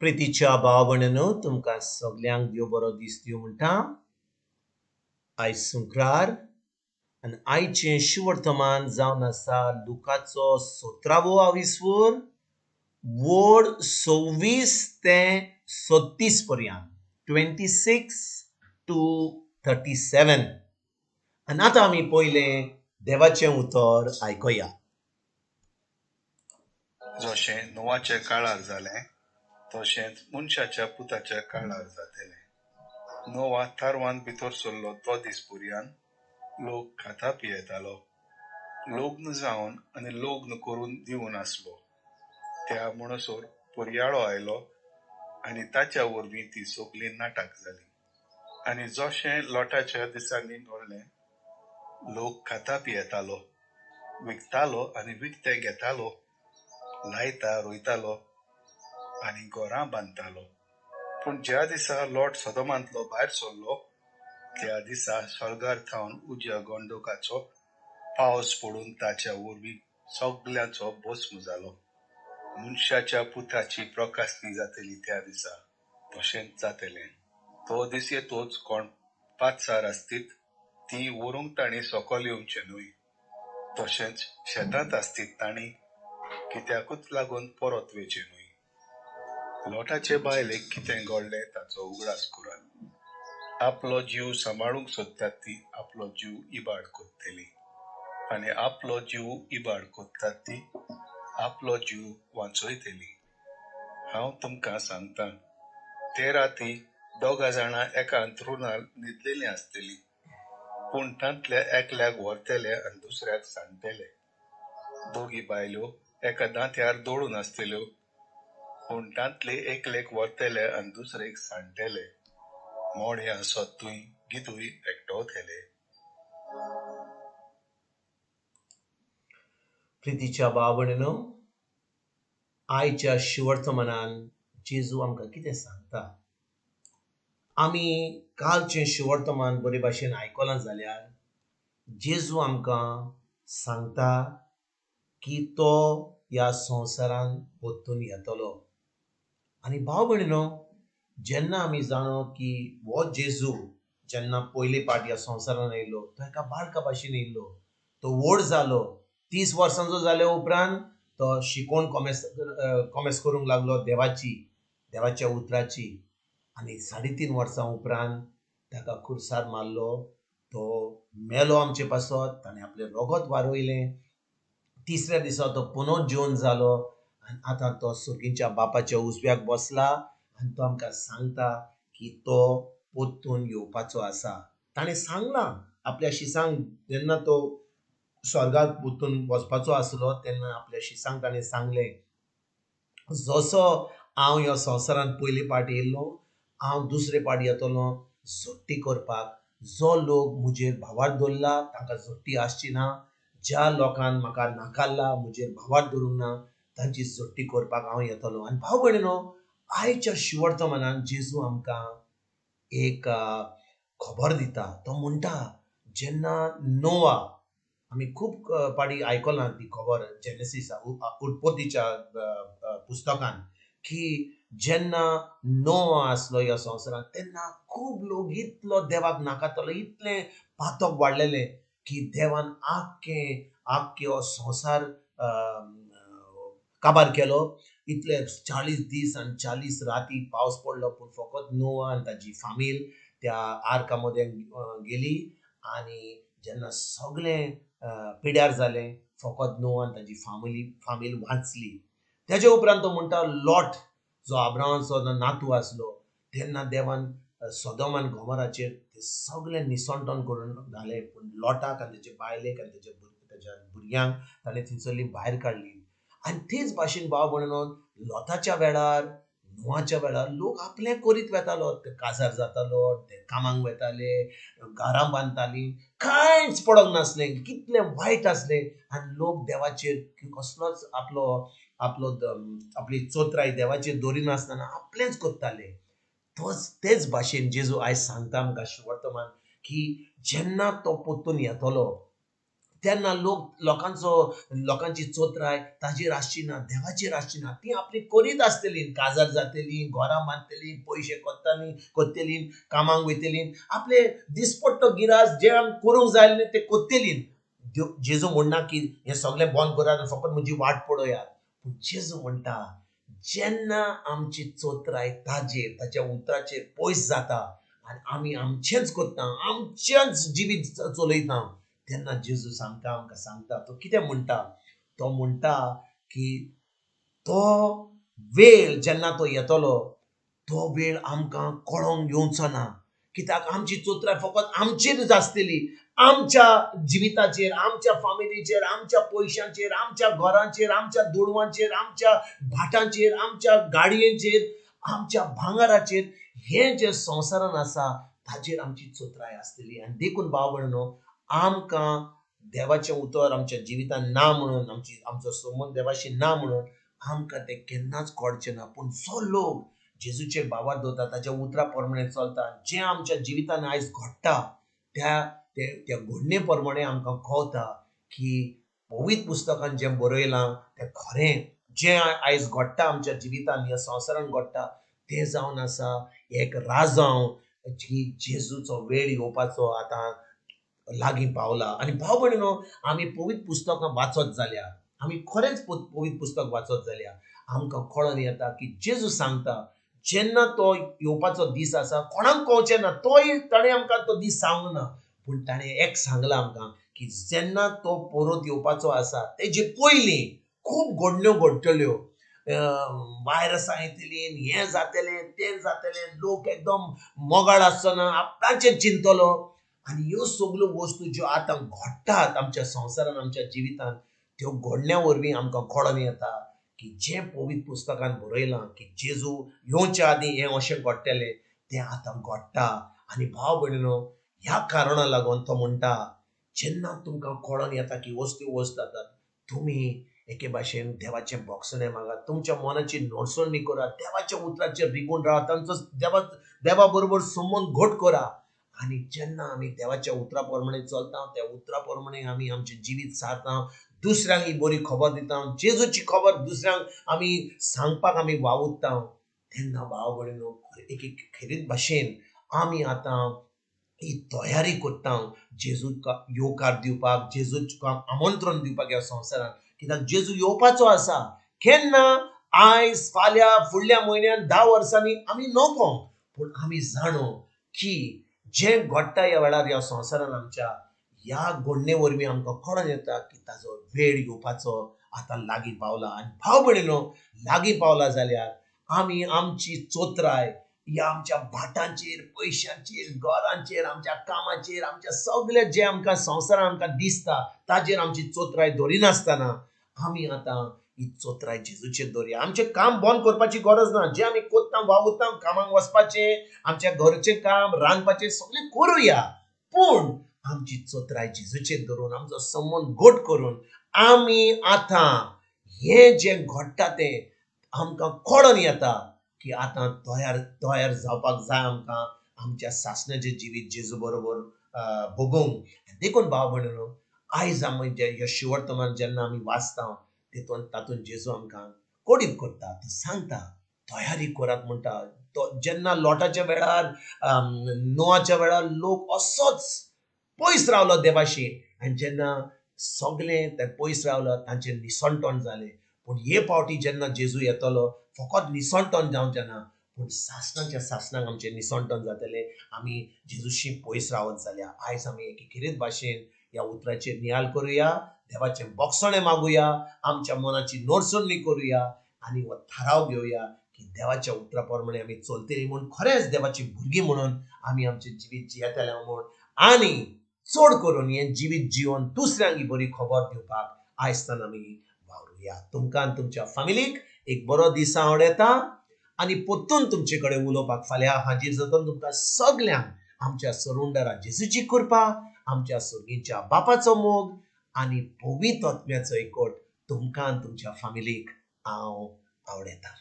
प्रितीच्या भाव-भयणींनो, तुमकां सगल्यांक देव बरो दीस दिवं म्हणटा. आयज शुक्रार आनी आयचें शुवर्तमान जावन आसा लुकाचो सतरावो आविस्वर वड 26 ते 36 पर्यंत, 26 to 37. आनी आतां आमी पयलें देवाचें उतर आयकुया. जशें नोवाच्या काळार जालें तशेंच मनशाच्या पुताच्या काळार जातलें. नोवा तारवान भितर सरलो तो दीस पर्यान लोक खाता पियेतालो, लग्न जावन आनी लग्न करून दिवन आसलो. त्या म्हणसर पर्याळो आयलो आनी ताच्या वरवीं ती सगळीं नाटक जाली. आनी जशें लोटाच्या दिसांनी घडलें, लोक खाता पियेतालो, विकतालो आनी विकतें घेतालो, लायता रोयतालो आनी घरां बांदतालो. पूण ज्या दिसा लोट सदोमांतलो भायर सरलो त्या दिसा सर्गार थावन उज्या गंडकाचो पावस पडून ताच्या वरवीं सगल्यांचो भस्म जालो. मनशाच्या पुताची प्रकाशणी जातली त्या दिसा तशेंच जातलें. तो दीस येतोच कोण पातसार आसतीत ती व्हरूंक तांणी सकयल येवचें न्हय, तशेंच शेतांत आसतीत तांणी कित्याकूच लागून परत वचचें न्हय. लोटाचे बायलेक कितें घडलें ताचो उगडास करात. आपलो जीव सांबाळूंक सोदतात ती आपलो जीव इबाड कोत्तली आनी आपलो जीव इबाड कोत्तात ती आपलो जीव वांचयतली. हांव तुमकां सांगता, ते राती दोगां जाणां एका अंथरुणार न्हिदलेलीं आसतलीं, पूण तांतल्या एकल्याक व्हरतले आनी दुसऱ्याक सांडटले. दोगी बायलो एका दांत्यार दळून आसतल्यो, पूण तांतले एकलेक व्हरतले आनी दुसरेक सांडटले. मोडे आसत थंय गिदूय एकटवतले. प्रितीच्या भाव-भयणींनो, आयच्या शुवर्तमानान जेजू आमकां कितें सांगता? आमी कालचें शुवर्तमान बरे भाशेन आयकलां जाल्यार जेजू आमकां सांगता की तो ह्या संवसारान परतून येतलो. आनी भाव भयणीनो, जेन्ना आमी जाणो की हो जेजू जेन्ना पयले पाट ह्या संवसारान येयलो तो एका बाळका भाशेन येयलो, तो व्हड जालो. 30 वर्सांचो जाल्या उपरांत तो शिकोवन कोमेस करूंक लागलो देवाची, देवाच्या उतराची. आनी 3.5 वर्सां उपरांत ताका खुर्सार मारलो, तो मेलो आमचे पासत, ताणें आपलें रगत वारयलें. तिसऱ्या दिसा तो पुनर्जीवन जालो आनी आतां तो सर्गीच्या बापाच्या उजव्याक बसला आनी तो आमकां सांगता की तो परतून येवपाचो आसा. ताणें सांगलां आपल्या शिसांक, जेन्ना तो स्वर्गाक परतून वचपाचो आसलो तेन्ना आपल्या शिसांक ताणें सांगलें, जसो हांव ह्या संवसारांत पयले पाट येयल्लो हांव दुसरे पाट येतलो झोट्टी करपाक. जो लोक म्हजेर भावार दवरला तांकां झोट्टी आसची ना, ज्या लोकान म्हाका नाकारला म्हजेर भावार दवरूंक ना तांची झोट्टी करपाक हांव येतलो. आनी भाव भयणीनो, आयच्या शिवर्तमानान जेजू आमकां एक खबर दिता. तो म्हणटा जेन्ना नोवा, आमी खूब पाटी आयकलां ती खबर जेनेसीस उत्पत्तीच्या पुस्तकान, की जेन्ना नोवा आसलो ह्या संवसारांत तेन्ना खूब लोक इतलो देवाक नाकारतालो, इतलें पातक वाडलेलें की देवान आख्खे आख्खे हो संवसार काबार केलो. इतले 40 दीस आनी 40 राती पावस पडलो, पूण फकत नोवा आनी ताजी फामील त्या आर्का मदें गेली. आनी जेन्ना सगळें पिड्यार जालें फकत नोवा आनी ताजी फामील वाचली. तेज्या उपरांत तो म्हणटा लोट जो आब्राहामाचो नातू आसलो तेन्ना देवान सदोम आनी गोमोराचेर ते सगळें निसंटन करून घालें, पूण लोटाक आनी तेजे बायलेक आनी तेज्या भुरग्यांक ताणें थंयसरली भायर काडली. आनी तेच भाशेन भाव भयणीनो, लोटाच्या वेळार नोवाच्या वेळार लोक आपलें करीत वेतालो, ते काजार जातालो, ते कामांक वेताले, घरां बांदतालीं, कांयच पडोंक नासलें, कितलें वायट आसलें. आनी लोक देवाचेर कसलोच आपलो आपलो आपली चोत्राय देवाचेर दवरिनासतना आपलेंच करताले. तोच तेच भाशेन जेजू आयज सांगता आमकां वर्तमान की जेन्ना तो परतून येतलो तेन्ना लोकांचो लोकांची चोत्राय ताजेर आसची ना, देवाचेर आसची ना. ती आपली करीत आसतली, काजार जातली, घरां बांदतली, पयशे करतली, कामांक वयतली, आपले दिसपट्टो गिरास जे आमी करूंक जाय आसलें तें करतली. जेजू म्हणना की हें सगळें बंद करात आनी फकत म्हजी वाट पळयात. पूण जेजू म्हणटा जेन्ना आमची चोत्राय ताजेर, ताच्या उतराचेर पयस जाता आनी आमी आमचेंच करता, आमचेंच जिवीत चलयता, तेन्ना जेजू सांगता, आमकां सांगता. तो कितें म्हणटा? तो म्हणटा की तो वेळ जेन्ना तो येतलो तो वेळ आमकां कळोंक येवचो ना, कित्याक आमची चोत्राय फकत आमचेरच आसतली, आमच्या जिविताचेर, आमच्या फामिलीचेर, आमच्या पयशांचेर, आमच्या घरांचेर, आमच्या दुडवांचेर, आमच्या भाटांचेर, आमच्या गाडयेचेर, आमच्या भांगराचेर, हें जें संवसारान आसा ताचेर आमची चोत्राय आसतली. आनी देखून भाव भयणो, आमकां देवाचें उतर आमच्या जिवितान ना म्हणून, आमचो संबंद देवाशी ना म्हणून आमकां तें केन्नाच कळचें ना. पूण जो लोक जेजूचेर भावार दवरता, ताच्या उतरा प्रमाणे चलता, जें आमच्या जिवितान आयज घडटा त्या त्या घडणे प्रमाणे आमकां कळटा की पवित्र पुस्तकान जें बरयलां तें खरें. जें आयज घडटा आमच्या जिवितान, ह्या संवसारान घडटा तें जावन आसा एक राजांव जी जेजूचो वेळ येवपाचो आतां लागीं पावला. आनी भाव भयणीनो, आमी पवित्र पुस्तकां वाचत जाल्यार, आमी खरेंच पवित्र पुस्तक वाचत जाल्यार आमकां कळोन येता की जेजू सांगता जेन्ना तो येवपाचो दीस आसा कोणाक कळचें ना, तोय ताणें आमकां तो दीस सांगूंक ना, पूण ताणें एक सांगलां आमकां की जेन्ना तो परत येवपाचो आसा तेजे पयलीं खूब घडण्यो घडटल्यो, वायरसां येतलीं, हें जातलें तें जातलें, लोक एकदम मोगाळ आसचो ना, आपणाचें चिंतलो. आनी ह्यो सगल्यो वस्तू ज्यो आतां घडटात आमच्या संवसारान, आमच्या जिवितान, त्यो घडण्या वरवीं आमकां कळोन येता की जें पवित्र पुस्तकान बरयलां की जेजू येवच्या आदीं हें अशें घडटलें तें आतां घडटा. आनी भाव भयणीनो, ह्या कारणाक लागून तो म्हणटा जेन्ना तुमकां कळोन येता की वस्तू वस्त जातात, तुमी एके भाशेन देवाचें बोगसणें मागात, तुमच्या मनाची नडसणी करात, देवाच्या उतराचेर रिगून रावात, तांचो देवा बरोबर संबंद घट करा. आनी जेन्ना आमी देवाच्या उतरा प्रमाणे चलता, त्या उतरा प्रमाणे आमी आमचें जिवीत सारता, दुसऱ्यांक ही बरी खबर दिता, जेजूची खबर दुसऱ्यांक आमी सांगपाक आमी वावुरता, तेन्ना भाव भयणीनो एक खेरीत भाशेन आमी आतां ही तयारी करता जेजूक येवकार दिवपाक, जेजूक आमंत्रण दिवपाक ह्या संवसारान. कित्याक जेजू येवपाचो आसा केन्ना, आयज, फाल्यां, फुडल्या म्हयन्यान, 10 वर्सांनी आमी नको, पूण आमी जाणो की जें घडटा ह्या वेळार ह्या संवसारान आमच्या ह्या घडणे वरवीं आमकां कळोन येता की ताजो वेळ येवपाचो आतां लागीं पावला. आनी भाव भयणीनो, लागीं पावला जाल्यार आमी आमची चोत्राय ह्या आमच्या भाटांचेर, पयशांचेर, घरांचेर, आमच्या कामाचेर, आमच्या सगळे जें आमकां संवसारान आमकां दिसता ताजेर आमची चोत्राय दवरिनासतना आमी आतां ही चोत्राय जेजूचेर दवरया. आमचें काम बंद करपाची गरज ना, जें आमी करता, वावुरता, कामाक वचपाचें, आमच्या घरचें काम, रांदपाचें सगळें करुया, पूण आमची चोत्राय जेजूचेर दवरून, आमचो संबंद घट करून आमी आतां हें जें घडटा तें आमकां कळोन येता की आतां तयार जावपाक जाय आमकां आमच्या सासणाचें जिवीत जेजू बरोबर भोगूंक. देखून भाव भयणीनो, आयज आमी जे शिवर्तमान जेन्ना आमी वाचता तितून तातूंत जेजू आमकां कोडीत करता, तो सांगता तयारी करात म्हणटा. तो जेन्ना लोटाच्या वेळार, नोआच्या वेळार लोक असोच पयस रावलो देवाशी, आनी जेन्ना सगळें ते पयस रावलो तांचें निसणटण जालें. पूण हे फावटी जेन्ना जेजू येतलो फकत निसणटण जावचें ना, पूण सासणाच्या सासणाक आमचें निसणटण जातलें, आमी जेजूशी पयस रावत जाल्यार. आयज आमी एके खेरीत भाशेन ह्या उतराचेर नियाळ करुया, देवाचें बोगसणें मागुया, आमच्या मनाची नडसणी करुया आनी हो थाराव घेवया की देवाच्या उतरा प्रमाणे आमी चलतली म्हूण, खरेंच देवाची भुरगीं म्हणून आमी आमचें जिवीत जियेतले म्हूण, आनी चड करून हें जिवीत जिवन दुसऱ्यांक ही बरी खबर दिवपाक आयजतान आमी वावरुया. तुमकां आनी तुमच्या फामिलीक एक बरो दीस आवडटा आनी परतून तुमचे कडेन उलोवपाक फाल्यां हाजीर जाता. तुमकां सगल्यांक आमच्या सरुंडरा जेजूची कृपा, आमच्या सर्गीच्या बापाचो मोग आनी पवित्र आत्म्याचो एकवट तुमकां आनी तुमच्या फामिलीक हांव आवडटा.